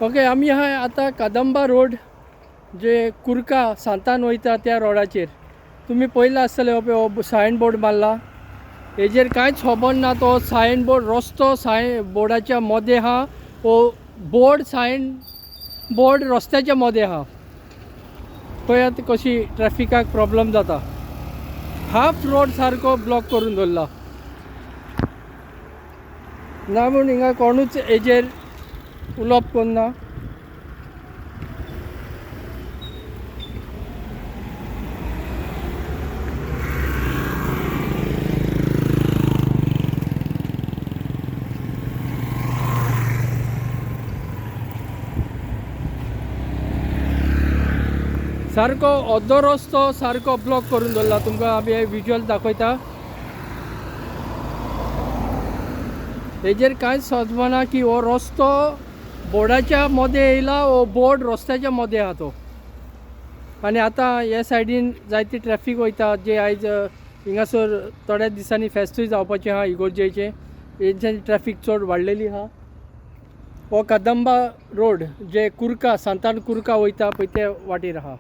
Okay, आमी आहा आतां कदंबा रोड जे कुर्का सांतान वयता त्या रोडाचेर. तुमी पळयलां आसतलें हो पळय हो सायन बोर्ड मारला. हेजेर कांयच खबर ना. तो सायन बोर्ड रस्तो सायन बोर्डाच्या मदें आहा. हो बोर्ड सायन बोर्ड रस्त्याच्या मदें आहा. पळयात कशी ट्रॅफिकाक प्रॉब्लम जाता. हाफ रोड सारको ब्लॉक करून दवरला. ना म्हूण हिंगा कोणूच हेजेर उलोवप करना. सारको अर्दो रस्तो सारको ब्लॉक करून दवरला. तुमकां आमी हे विज्युअल दाखयता. हेजेर कांयच समजना की हो रस्तो बोर्डाच्या मदें येयला हो बोर्ड रस्त्याच्या मदें आहा तो. आनी आतां हे सायडीन जायती ट्रॅफीक वयता जे आयज हिंगासर थोड्या दिसांनी फेस्तूय जावपाचें आहा इगोर्जेचें. हेंच्यानी ट्रॅफीक चड वाडलेली आहा. हो कदंबा रोड जे कुर्का सांतान कुर्का वयता पळय ते वाटेर आहा.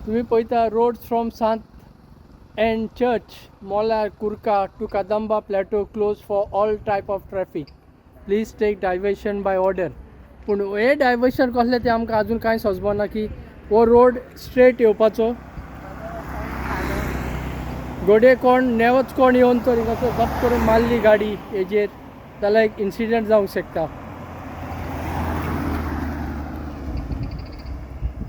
तुम्ही पळयता road from Sant Ann church Molar Curca to Kadamba plateau close for all type of traffic. Please take diversion by order. पूण हे डायवर्शन कसलें तें आमकां आजून कांय समजना की हो रोड स्ट्रेट येवपाचो. घडये कोण नेवच कोण येवन तर हिंगासर गप करून मारली गाडी हेजेर जाल्यार एक इन्सिडंट जावंक शकता.